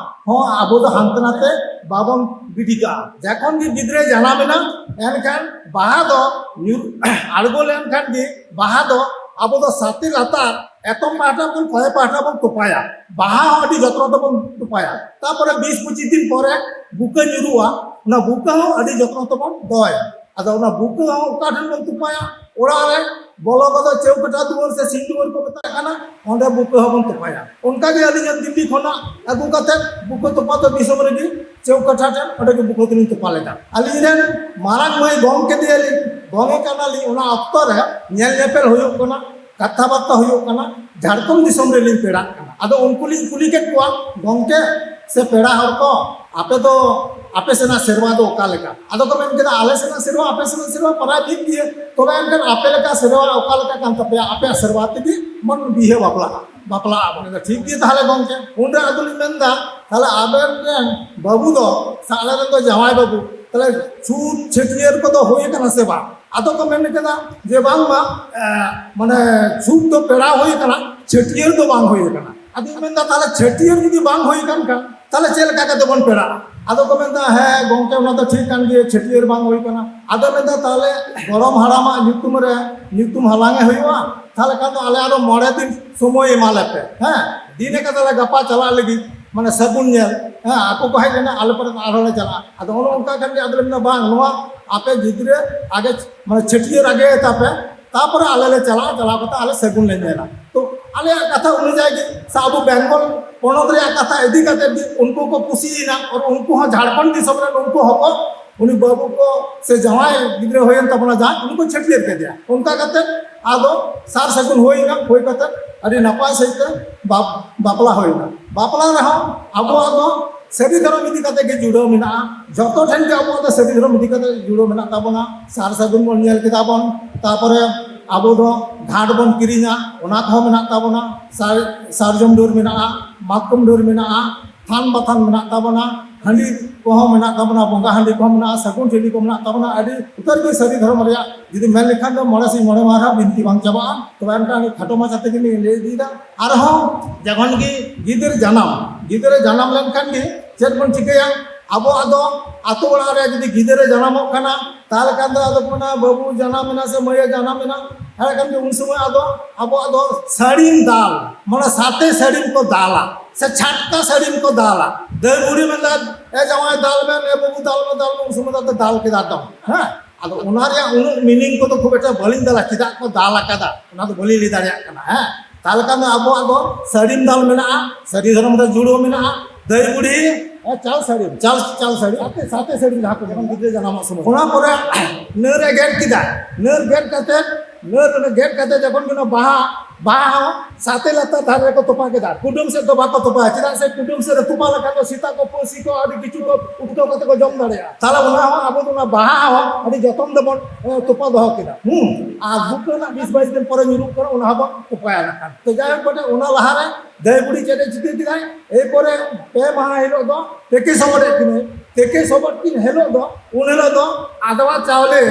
ᱦᱚᱸ ᱟᱵᱚ ᱫᱚ ᱦᱟᱱᱛᱮ ᱱᱟᱛᱮ ᱵᱟᱵᱚᱱ ᱜᱤᱰᱤ ᱠᱟᱜᱼᱟ᱾ ᱡᱚᱠᱷᱚᱱ ᱜᱮ ᱜᱤᱫᱽᱨᱟᱹ ᱡᱟᱱᱟᱢ ᱮᱱᱟ, ᱮᱱᱠᱷᱟᱱ ᱵᱟᱦᱟ ᱫᱚ ᱧᱩᱨ ᱟᱬᱜᱚ ᱞᱮᱱᱠᱷᱟᱱ ᱜᱮ ᱵᱟᱦᱟ ᱫᱚ ᱟᱵᱚ ᱫᱚ ᱥᱟᱛᱮ ᱞᱟᱛᱟᱨ ᱮᱛᱚᱢ ᱯᱟᱦᱴᱟ ᱵᱚᱱ, ᱠᱚᱭᱮ ᱯᱟᱦᱴᱟ ᱵᱚᱱ ᱛᱚᱯᱟᱭᱟ᱾ ᱵᱟᱦᱟ ᱦᱚᱸ ᱟᱹᱰᱤ ᱡᱚᱛᱱᱚ ᱛᱮᱵᱚᱱ ᱛᱚᱯᱟᱭᱟ᱾ ᱛᱟᱯᱚᱨᱮ ᱵᱤᱥ ᱯᱚᱸᱪᱤᱥ ᱫᱤᱱ ᱯᱚᱨᱮ ᱵᱩᱠᱟᱹ ᱧᱩᱨᱩᱜᱼᱟ, ᱚᱱᱟ ᱵᱩᱠᱟᱹ ᱦᱚᱸ ᱟᱹᱰᱤ ᱡᱚᱛᱱᱚ ᱛᱮᱵᱚᱱ ᱫᱚᱦᱚᱭᱟ᱾ ᱟᱫᱚ ᱚᱱᱟ ᱵᱩᱠᱟᱹ ᱦᱚᱸ ᱚᱠᱟ ᱴᱷᱮᱱ ᱵᱚᱱ ᱛᱚᱯᱟᱭᱟ? ᱚᱲᱟᱜ ᱨᱮ ᱵᱚᱞᱚ ᱠᱚᱫᱚ ᱪᱮᱣᱠᱟᱴᱷᱟ ᱫᱩᱣᱟᱹᱨ ᱥᱮ ᱥᱤᱧ ᱫᱩᱣᱟᱹᱨ ᱠᱚ ᱢᱮᱛᱟᱜ ᱠᱟᱱᱟ, ᱚᱸᱰᱮ ᱵᱩᱠᱟᱹ ᱦᱚᱸᱵᱚᱱ ᱛᱚᱯᱟᱭᱟ᱾ ᱚᱱᱠᱟᱜᱮ ᱟᱹᱞᱤᱧᱟᱜ ᱫᱤᱞᱞᱤ ᱠᱷᱚᱱᱟᱜ ᱟᱹᱜᱩ ᱠᱟᱛᱮ ᱵᱩᱠᱟᱹ ᱛᱚᱯᱟ ᱫᱚ ᱫᱤᱥᱚᱢ ᱨᱮᱜᱮ ᱪᱮᱣᱠᱟᱴᱷᱟ ᱴᱷᱮᱱ ᱚᱸᱰᱮ ᱜᱮ ᱵᱩᱠᱟᱹ ᱫᱚᱞᱤᱧ ᱛᱚᱯᱟ ᱞᱮᱫᱟ᱾ ᱟᱹᱞᱤᱧ ᱨᱮᱱ ᱢᱟᱨᱟᱝ ᱢᱟᱹᱭ ᱜᱚᱝ ᱠᱮᱫᱮᱭᱟᱞᱤᱧ, ᱜᱚᱝᱮ ᱠᱟᱱᱟᱞᱤᱧ, ᱚᱱᱟ ᱚᱠᱛᱚ ᱨᱮ ᱧᱮᱞ ᱧᱮᱯᱮᱞ ᱦᱩᱭᱩᱜ ᱠᱟᱱᱟ, ᱠᱟᱛᱷᱟ ᱵᱟᱨᱛᱟ ᱦᱩᱭᱩᱜ ᱠᱟᱱᱟ, ᱡᱷᱟᱲᱠᱷᱚᱸᱰ ᱫᱤᱥᱚᱢ ᱨᱮᱞᱤᱧ ᱯᱮᱲᱟᱜ ᱠᱟᱱᱟ᱾ ᱟᱫᱚ ᱩᱱᱠᱩ ᱞᱤᱧ ᱠᱩᱞᱤ ᱠᱮᱫ ᱠᱚᱣᱟ, "ᱜᱚᱝᱠᱮ ᱥᱮ ᱯᱮᱲᱟ ᱦᱚᱲ ᱠᱚ, ᱟᱯᱮ ᱫᱚ ᱟᱯᱮ ᱥᱮᱱᱟᱜ ᱥᱮᱨᱣᱟ ᱫᱚ ᱚᱠᱟ ᱞᱮᱠᱟ?" ᱟᱫᱚ ᱠᱚ ᱢᱮᱱ ᱠᱮᱫᱟ, "ᱟᱞᱮ ᱥᱮᱱᱟᱜ ᱥᱮᱨᱣᱟ ᱟᱯᱮ ᱥᱮᱱᱟᱜ ᱥᱮᱨᱣᱟ ᱯᱨᱟᱭ ᱢᱤᱫ ᱜᱮᱭᱟ, ᱛᱚᱵᱮ ᱮᱱᱠᱷᱟᱱ ᱟᱯᱮ ᱞᱮᱠᱟ ᱥᱮᱨᱣᱟ ᱚᱠᱟ ᱞᱮᱠᱟ ᱠᱟᱱ ᱛᱟᱯᱮᱭᱟ, ᱟᱯᱮᱭᱟᱜ ᱥᱮᱨᱣᱟ ᱛᱮᱜᱮ ᱵᱚᱱ ᱵᱤᱦᱟᱹ ᱵᱟᱯᱞᱟᱜᱼᱟ, ᱵᱟᱯᱞᱟᱜ ᱟᱵᱚᱱ᱾" ᱟᱫᱚ ᱴᱷᱤᱠ ᱜᱮ ᱛᱟᱦᱚᱞᱮ ᱜᱚᱝᱠᱮ, ᱩᱱᱨᱮ ᱟᱫᱚ ᱞᱤᱧ ᱢᱮᱱᱫᱟ, ᱛᱟᱦᱚᱞᱮ ᱟᱵᱮᱱ ᱨᱮᱱ ᱵᱟᱹᱵᱩ ᱫᱚ ᱥᱮ ᱟᱞᱮ ᱨᱮᱱ ᱫᱚ ᱡᱟᱶᱟᱭ ᱵᱟᱹᱵᱩ, ᱛᱟᱦᱚᱞᱮ ᱪᱷᱩᱛ ᱪᱷᱟᱹᱴᱭᱟᱹᱨ ᱠᱚᱫᱚ ᱦᱩᱭ ᱟᱠᱟᱱᱟ ᱥᱮ ᱵᱟᱝ? ᱟᱫᱚ ᱠᱚ ᱢᱮᱱ ᱠᱮᱫᱟ ᱡᱮ, "ᱵᱟᱝᱢᱟ, ᱮ, ᱢᱟᱱᱮ, ᱪᱷᱩᱛ ᱫᱚ ᱯᱮᱲᱟ ᱦᱩᱭ ᱟᱠᱟᱱᱟ, ᱪᱷᱟᱹᱴᱭᱟᱹᱨ ᱫᱚ ᱵᱟᱝ ᱦᱩᱭ ᱟᱠᱟᱱᱟ᱾" ᱟᱫᱚᱧ ᱢᱮᱱᱫᱟ, "ᱛᱟᱦᱚᱞᱮ ᱪᱷᱟᱹᱴᱭᱟᱹᱨ ᱡᱩᱫᱤ ᱵᱟᱝ ᱦᱩᱭ ᱟᱠᱟᱱ ᱠᱷᱟᱱ, ᱛᱟᱦᱚᱞᱮ ᱪᱮᱫ ᱞᱮᱠᱟ ᱠᱟᱛᱮ ᱵᱚᱱ ᱯᱮᱲᱟᱜᱼᱟ?" ᱟᱫᱚ ᱠᱚ ᱢᱮᱱᱫᱟ, "ᱦᱮᱸ ᱜᱚᱝᱠᱮ, ᱚᱱᱟ ᱫᱚ ᱴᱷᱤᱠ ᱠᱟᱱ ᱜᱮᱭᱟ, ᱪᱷᱟᱹᱴᱭᱟᱹᱨ ᱵᱟᱝ ᱦᱩᱭ ᱟᱠᱟᱱᱟ᱾" ᱟᱫᱚ ᱢᱮᱱᱫᱟ, "ᱛᱟᱦᱚᱞᱮ ᱜᱚᱲᱚᱢ ᱦᱟᱲᱟᱢᱟᱜ ᱧᱩᱛᱩᱢ ᱨᱮ ᱧᱩᱛᱩᱢ ᱦᱟᱞᱟᱝ ᱮ ᱦᱩᱭᱩᱜᱼᱟ, ᱛᱟᱦᱚᱞᱮ ᱠᱷᱟᱱ ᱫᱚ ᱟᱞᱮ ᱟᱨᱚ ᱢᱚᱬᱮ ᱫᱤᱱ ᱥᱚᱢᱚᱭ ᱮᱢᱟ ᱞᱮᱯᱮ, ᱦᱮᱸ, ᱫᱤᱱ ᱟᱠᱟᱫᱟᱞᱮ ᱜᱟᱯᱟ ᱪᱟᱞᱟᱜ ᱞᱟᱹᱜᱤᱫ, ᱢᱟᱱᱮ ᱥᱟᱹᱜᱩᱱ ᱧᱮᱞ, ᱦᱮᱸ, ᱟᱠᱚ ᱠᱚ ᱦᱮᱡ ᱞᱮᱱᱟ, ᱟᱞᱮ ᱯᱚᱨᱮ ᱟᱨᱦᱚᱸ ᱞᱮ ᱪᱟᱞᱟᱜᱼᱟ᱾" ᱟᱫᱚ ᱚᱱᱮ ᱚᱱᱠᱟ ᱠᱷᱟᱱ ᱜᱮ ᱟᱫᱚ ᱞᱮ ᱢᱮᱱᱫᱟ, "ᱵᱟᱝ, ᱱᱚᱣᱟ ᱟᱯᱮ ᱜᱤᱫᱽᱨᱟᱹ ᱟᱜᱮ, ᱢᱟᱱᱮ ᱪᱷᱟᱹᱴᱭᱟᱹᱨ ᱟᱜᱮ ᱛᱟᱯᱮ, ᱛᱟᱯᱚᱨᱮ ᱟᱞᱮ ᱞᱮ ᱪᱟᱞᱟᱜᱼᱟ, ᱪᱟᱞᱟᱣ ᱠᱟᱛᱮ ᱟᱞᱮ ᱥᱟᱹᱜᱩᱱ ᱞᱮ ᱧᱮᱞᱟ᱾" ᱛᱚ ᱟᱞᱮᱭᱟᱜ ᱠᱟᱛᱷᱟ ᱚᱱᱩᱡᱟᱭᱤ ᱜᱮ ᱥᱮ ᱟᱵᱚ ᱵᱮᱝᱜᱚᱞ ᱯᱚᱱᱚᱛ ᱨᱮᱭᱟᱜ ᱠᱟᱛᱷᱟ ᱤᱫᱤ ᱠᱟᱛᱮ ᱜᱮ ᱩᱱᱠᱩ ᱠᱚ ᱠᱩᱥᱤᱭᱮᱱᱟ, ᱟᱨ ᱩᱱᱠᱩ ᱦᱚᱸ ᱡᱷᱟᱲᱠᱷᱚᱸᱰ ᱫᱤᱥᱚᱢ ᱨᱮᱱ ᱩᱱᱠᱩ ᱦᱚᱸᱠᱚ, ᱩᱱᱤ ᱵᱟᱹᱵᱩ ᱠᱚ ᱥᱮ ᱡᱟᱶᱟᱭ ᱜᱤᱫᱽᱨᱟᱹ ᱦᱩᱭᱮᱱ ᱛᱟᱵᱚᱱᱟ ᱡᱟᱦᱟᱸᱭ, ᱩᱱᱤ ᱠᱚ ᱪᱷᱟᱹᱴᱭᱟᱹᱨ ᱠᱮᱫᱮᱭᱟ᱾ ᱚᱱᱠᱟ ᱠᱟᱛᱮ ᱟᱫᱚ ᱥᱟᱨ ᱥᱟᱹᱜᱩᱱ ᱦᱩᱭᱮᱱᱟ, ᱦᱩᱭ ᱠᱟᱛᱮ ᱟᱹᱰᱤ ᱱᱟᱯᱟᱭ ᱥᱟᱺᱦᱤᱡ ᱛᱮ ᱵᱟᱯ-, ᱵᱟᱯᱞᱟ ᱦᱩᱭᱮᱱᱟ᱾ ᱵᱟᱯᱞᱟ ᱨᱮᱦᱚᱸ ᱟᱵᱚᱣᱟᱜ ᱫᱚ ᱥᱟᱹᱨᱤ ᱫᱷᱚᱨᱚᱢ ᱤᱫᱤ ᱠᱟᱛᱮ ᱜᱮ ᱡᱩᱲᱟᱹᱣ ᱢᱮᱱᱟᱜᱼᱟ᱾ ᱡᱚᱛᱚ ᱴᱷᱮᱱ ᱜᱮ ᱟᱵᱚᱣᱟᱜ ᱫᱚ ᱥᱟᱹᱨᱤ ᱫᱷᱚᱨᱚᱢ ᱤᱫᱤ ᱠᱟᱛᱮ ᱡᱩᱲᱟᱹᱣ ᱢᱮᱱᱟᱜ ᱛᱟᱵᱚᱱᱟ᱾ ᱥᱟᱨ ᱥᱟᱹᱜᱩᱱ ᱵᱚᱱ ᱧᱮᱞ ᱠᱮᱫᱟ ᱵᱚᱱ, ᱛᱟᱨᱯᱚᱨᱮ ᱟᱵᱚ ᱫᱚ ᱜᱷᱟᱴ ᱵᱚᱱ ᱠᱤᱨᱤᱧᱟ, ᱚᱱᱟ ᱠᱚᱦᱚᱸ ᱢᱮᱱᱟᱜ ᱛᱟᱵᱚᱱᱟ᱾ ᱥᱟᱨ-, ᱥᱟᱨᱡᱚᱢ ᱰᱟᱹᱨ ᱢᱮᱱᱟᱜᱼᱟ, ᱢᱟᱛᱠᱚᱢ ᱰᱟᱹᱨ ᱢᱮᱱᱟᱜᱼᱟ, ᱛᱷᱟᱱ ᱵᱟᱛᱷᱟᱱ ᱢᱮᱱᱟᱜ ᱛᱟᱵᱚᱱᱟ, ᱦᱟᱺᱰᱤ ᱠᱚᱦᱚᱸ ᱢᱮᱱᱟᱜ ᱛᱟᱵᱚᱱᱟ, ᱵᱚᱸᱜᱟ ᱦᱟᱺᱰᱤ ᱠᱚᱦᱚᱸ ᱢᱮᱱᱟᱜᱼᱟ, ᱥᱟᱹᱜᱩᱱ ᱴᱷᱤᱞᱤ ᱠᱚ ᱢᱮᱱᱟᱜ ᱛᱟᱵᱚᱱᱟ᱾ ᱟᱹᱰᱤ ᱩᱛᱟᱹᱨ ᱜᱮ ᱥᱟᱹᱨᱤ ᱫᱷᱚᱨᱚᱢ ᱨᱮᱭᱟᱜ ᱡᱩᱫᱤ ᱢᱮᱱ ᱞᱮᱠᱷᱟᱱ ᱫᱚ ᱢᱚᱬᱮ ᱥᱤᱧ ᱢᱚᱬᱮ ᱢᱟᱦᱟ ᱨᱮᱦᱚᱸ ᱵᱤᱱᱛᱤ ᱵᱟᱝ ᱪᱟᱵᱟᱜᱼᱟ᱾ ᱛᱚᱵᱮ ᱮᱱᱠᱷᱟᱱ ᱟᱹᱰᱤ ᱠᱷᱟᱴᱚ ᱢᱟᱪᱷᱟ ᱛᱮᱜᱮ ᱞᱤᱧ ᱞᱟᱹᱭ ᱤᱫᱤᱭᱮᱫᱟ᱾ ᱟᱨᱦᱚᱸ ᱡᱚᱠᱷᱚᱱ ᱜᱮ ᱜᱤᱫᱟᱹᱨ ᱡᱟᱱᱟᱢ, ᱜᱤᱫᱟᱹᱨ ᱡᱟᱱᱟᱢ ᱞᱮᱱᱠᱷᱟᱱ ᱜᱮ ᱪᱮᱫ ᱵᱚᱱ ᱪᱤᱠᱟᱹᱭᱟ? ᱟᱵᱚᱣᱟᱜ ᱫᱚ ᱟᱛᱳ ᱚᱲᱟᱜ ᱨᱮ ᱡᱩᱫᱤ ᱜᱤᱫᱟᱹᱨᱮ ᱡᱟᱱᱟᱢᱚᱜ ᱠᱟᱱᱟ, ᱛᱟᱦᱚᱞᱮ ᱠᱷᱟᱱ ᱫᱚ ᱟᱫᱚ ᱠᱚ ᱢᱮᱱᱟ, "ᱵᱟᱹᱵᱩ ᱡᱟᱱᱟᱢ ᱮᱱᱟ ᱥᱮ ᱢᱟᱹᱭᱮ ᱡᱟᱱᱟᱢ ᱮᱱᱟ?" ᱮᱱᱠᱷᱟᱱ ᱫᱚ ᱩᱱ ᱥᱚᱢᱚᱭ ᱟᱫᱚ ᱟᱵᱚᱣᱟᱜ ᱫᱚ ᱥᱟᱹᱲᱤᱢ ᱫᱟᱞ, ᱢᱟᱱᱮ ᱥᱟᱛᱮ ᱥᱟᱹᱲᱤᱢ ᱠᱚ ᱫᱟᱞᱟ᱾ ᱥᱮ ᱪᱷᱟᱴᱠᱟ ᱥᱟᱹᱲᱤᱢ ᱠᱚ ᱫᱟᱞᱟ᱾ ᱫᱟᱹᱭ ᱵᱩᱲᱦᱤ ᱢᱮᱱᱫᱟ, "ᱮ ᱡᱟᱶᱟᱭ ᱫᱟᱞ ᱵᱮᱱ, ᱮ ᱵᱟᱹᱵᱩ ᱫᱟᱞ ᱢᱮ, ᱫᱟᱞ ᱢᱮ", ᱩᱱ ᱥᱚᱢᱚᱭ ᱫᱚ ᱫᱟᱞ ᱠᱮᱫᱟ ᱛᱚ᱾ ᱦᱮᱸ, ᱟᱫᱚ ᱚᱱᱟ ᱨᱮᱭᱟᱜ ᱩᱱᱟᱹᱜ ᱢᱤᱱᱤᱝ ᱠᱚᱫᱚ ᱠᱷᱩᱵ ᱮᱠᱴᱟ ᱵᱟᱹᱞᱤᱧ ᱫᱟᱞᱟ, ᱪᱮᱫᱟᱜ ᱠᱚ ᱫᱟᱞ ᱟᱠᱟᱫᱟ ᱚᱱᱟ ᱫᱚ ᱵᱟᱹᱞᱤᱧ ᱞᱟᱹᱭ ᱫᱟᱲᱮᱭᱟᱜ ᱠᱟᱱᱟ᱾ ᱦᱮᱸ, ᱛᱟᱦᱞᱮ ᱠᱷᱟᱱ ᱫᱚ ᱟᱵᱚᱣᱟᱜ ᱫᱚ ᱥᱟᱹᱲᱤᱢ ᱫᱟᱞ ᱢᱮᱱᱟᱜᱼᱟ, ᱥᱟᱹᱨᱤ ᱫᱷᱚᱨᱚᱢ ᱨᱮ ᱡᱩᱲᱟᱹᱣ ᱢᱮᱱᱟᱜᱼᱟ, ᱫᱟᱹᱭ ᱵᱩᱲᱦᱤ, ᱮ, ᱪᱟᱞ ᱥᱟᱹᱲᱤᱢ, ᱪᱟᱞ, ᱪᱟᱞ ᱥᱟᱹᱲᱤᱢ, ᱥᱟᱛᱮ, ᱥᱟᱛᱮ ᱥᱟᱹᱲᱤᱢ ᱡᱟᱦᱟᱸ ᱠᱚ ᱡᱚᱠᱷᱚᱱ ᱜᱤᱫᱽᱨᱟᱹ ᱡᱟᱱᱟᱢᱚᱜ ᱥᱚᱢᱚᱭ᱾ ᱚᱱᱟ ᱯᱚᱨᱮ ᱱᱟᱹᱨ ᱮ ᱜᱮᱫ ᱠᱮᱫᱟ, ᱱᱟᱹᱨ ᱜᱮᱫ ᱠᱟᱛᱮ, ᱱᱟᱹᱨ ᱚᱱᱟ ᱜᱮᱫ ᱠᱟᱛᱮ ᱡᱚᱠᱷᱚᱱ ᱜᱮ ᱚᱱᱟ ᱵᱟᱦᱟ, ᱵᱟᱦᱟ ᱦᱚᱸ ᱥᱟᱛᱮ ᱞᱟᱛᱟᱨ ᱫᱷᱟᱨᱮ ᱨᱮᱠᱚ ᱛᱚᱯᱟ ᱠᱮᱫᱟ, ᱠᱩᱰᱟᱹᱢ ᱥᱮᱫ ᱫᱚ ᱵᱟᱠᱚ ᱛᱚᱯᱟᱭᱟ, ᱪᱮᱫᱟᱜ ᱥᱮ ᱠᱩᱰᱟᱹᱢ ᱥᱮᱫ ᱨᱮ ᱛᱚᱯᱟ ᱞᱮᱠᱷᱟᱱ ᱫᱚ ᱥᱮᱛᱟ ᱠᱚ, ᱯᱟᱹᱥᱤ ᱠᱚ ᱟᱹᱰᱤ ᱠᱤᱪᱷᱩ ᱠᱚ ᱩᱴᱠᱟᱹᱣ ᱠᱟᱛᱮ ᱠᱚ ᱡᱚᱢ ᱫᱟᱲᱮᱭᱟᱜᱼᱟ᱾ ᱛᱟᱦᱞᱮ ᱚᱱᱟ ᱦᱚᱸ ᱟᱵᱚ ᱫᱚ ᱚᱱᱟ ᱵᱟᱦᱟ ᱦᱚᱸ ᱟᱹᱰᱤ ᱡᱚᱛᱚᱱ ᱛᱮᱵᱚᱱ, ᱮ, ᱛᱚᱯᱟ ᱫᱚᱦᱚ ᱠᱮᱫᱟ᱾ ᱦᱩᱸ, ᱟᱨ ᱵᱩᱠᱟᱹ ᱨᱮᱱᱟᱜ ᱵᱤᱥ ᱵᱟᱭᱤᱥ ᱫᱤᱱ ᱯᱚᱨᱮ ᱧᱩᱨᱩᱜ ᱠᱟᱱᱟ, ᱚᱱᱟ ᱦᱚᱸᱵᱚᱱ ᱛᱚᱯᱟᱭᱟ ᱱᱟᱜ ᱠᱷᱟᱱ᱾ ᱛᱚ ᱡᱟᱭᱦᱳᱠ, ᱵᱚᱴᱮ ᱚᱱᱟ ᱞᱟᱦᱟᱨᱮ ᱫᱟᱹᱭ ᱵᱩᱲᱦᱤ ᱪᱮᱫ ᱮ ᱪᱤᱠᱟᱹ ᱠᱮᱫᱟᱭ? ᱮᱨᱯᱚᱨᱮ ᱯᱮ ᱢᱟᱦᱟ ᱦᱤᱞᱳᱜ ᱫᱚ ᱛᱮᱠᱮ ᱥᱚᱵᱚᱫ ᱮᱫ ᱠᱤᱱᱟᱹᱭ᱾ ᱛᱮᱠᱮ ᱥᱚᱵᱚᱫ ᱠᱤᱱ ᱦᱤᱞᱳᱜ ᱫᱚ, ᱩᱱ ᱦᱤᱞᱳᱜ ᱫᱚ ᱟᱫᱣᱟ ᱪᱟᱣᱞᱮ